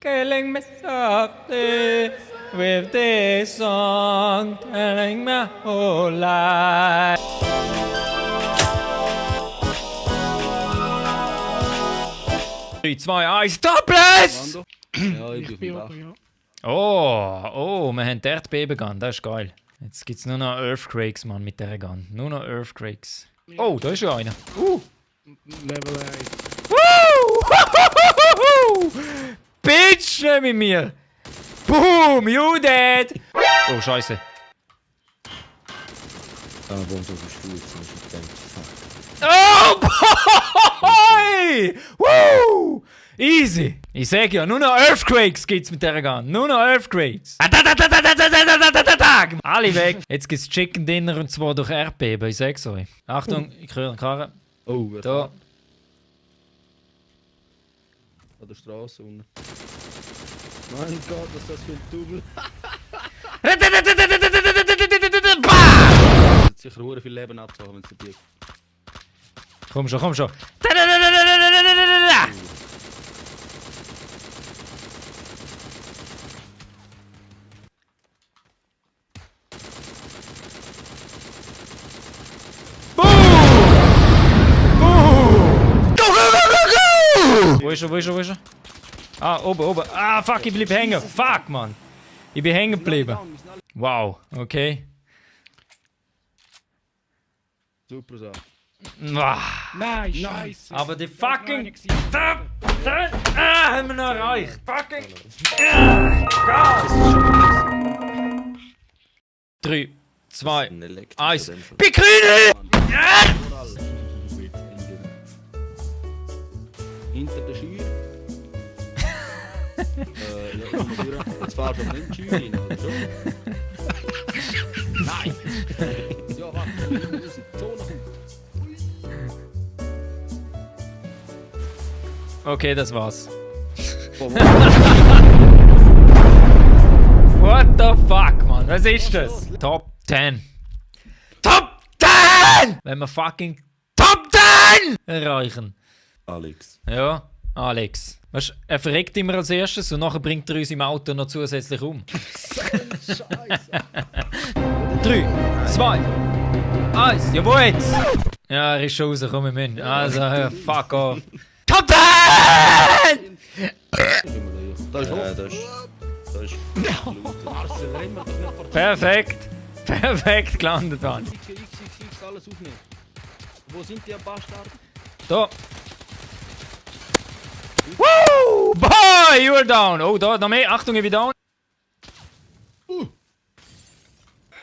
Killing me softly with this song, telling my whole life. 3, 2, 1, Topless! Ja, ich bin auf dem Dach. Oh, wir haben die Erdbeben Gun, das ist geil. Jetzt gibt es nur noch Earthquakes, Mann, mit dieser Gun. Nur noch Earthquakes. Oh, da ist schon einer. Level 1. Bitch, nicht mit mir! Boom, you dead! Oh, Scheiße. Warum so bist du jetzt? Ich denke, fuck. Oh, boy! Woo! Easy! Ich sag ja, nur noch Earthquakes gibt's mit dieser Gun. Nur noch Earthquakes. Alle weg. Jetzt gibt's Chicken Dinner und zwar durch Erdbeben, ich sag's euch. Achtung, ich höre einen Karren. Oh, wer Da. an der Straße unten. Mein Gott, was ist das für ein Double? Das hat sicher sehr viel Leben abzuhaben, wenn es biegt. Komm schon, komm schon. Wo ist er, wo ist er, wo ist er? Ah, oben, oben. Ah, fuck, ich bleib hängen. Fuck, Mann. Ich bin hängen geblieben. Wow, okay. Super Sache. Nice! Aber die fucking... haben wir noch erreicht. Fucking... Gas! 3, 2, 1. Bikini! Hinter der Schür. Jetzt fahrst du aber nicht in die Schür rein, oder schon? Nein! Ja, warte, wir müssen so nach unten. Okay, das war's. Oh, What the fuck, Mann? Was ist das? Top 10. Top 10! Wenn wir fucking Top 10 erreichen. Alex. Ja, Alex. Weißt du, er verreckt immer als erstes und nachher bringt er uns im Auto noch zusätzlich um. Scheiße. 3, 2, 1. Ja, wo jetzt? Ja, er ist schon rausgekommen, wir müssen. Also, fuck off. Top 10! Da ist hoch. Da ist... Perfekt. Perfekt gelandet, Mann. X, alles aufnehmen. Wo sind die Bastarden? Da. Woo! Boy, you are down. Oh, da, noch mehr. Achtung, ich bin down.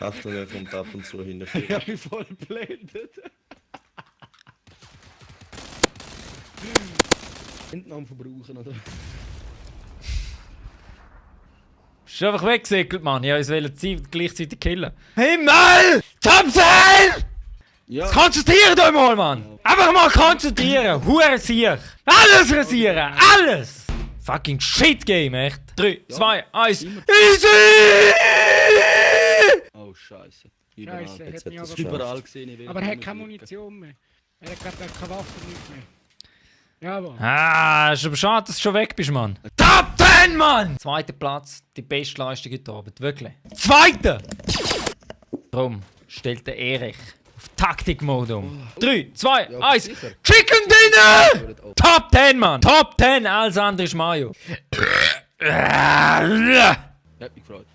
Achtung, er kommt ab und zu hinter. Ich hab mich voll geblendet. Hinten am Verbrauchen, oder? Ist einfach weggesäckelt, Mann. Ja, ich wollte gleichzeitig killen. Himmel! Top 10! Ja. Konzentriert euch mal, Mann! Einfach mal konzentrieren! Hure rasieren! Alles rasieren! Alles! Fucking shit game, echt! 3, 2, 1. Easy! Oh, Scheiße. Scheiße, Jetzt hat mich hat aber es Überall gesehen. Ich will Aber er hat nicht keine drücken. Munition mehr. Er hat gerade keine Waffe nicht mehr. Jawohl. Ah, ist aber schade, dass du schon weg bist, Mann. Top 10, Mann! Zweiter Platz, die beste Leistung heute Abend, wirklich. Zweiter! Darum stellt der Erich auf Taktik-Mode um. 3, 2, Ja, 1. sicher. Chicken Dinner! Oh. Top 10, Mann! Top 10, alles andere ist Mayo. Ja, mich gefreut.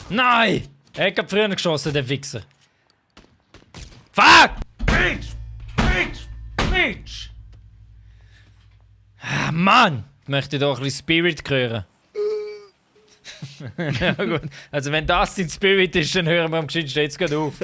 Nein! Er hat früher geschossen, der Wichser. Fuck! Bitch! Bitch! Bitch! Ah, Mann! Ich möchte doch ein bisschen Spirit hören. Ja, gut. Also wenn das dein Spirit ist, dann hören wir am geschicktesten jetzt gerade auf.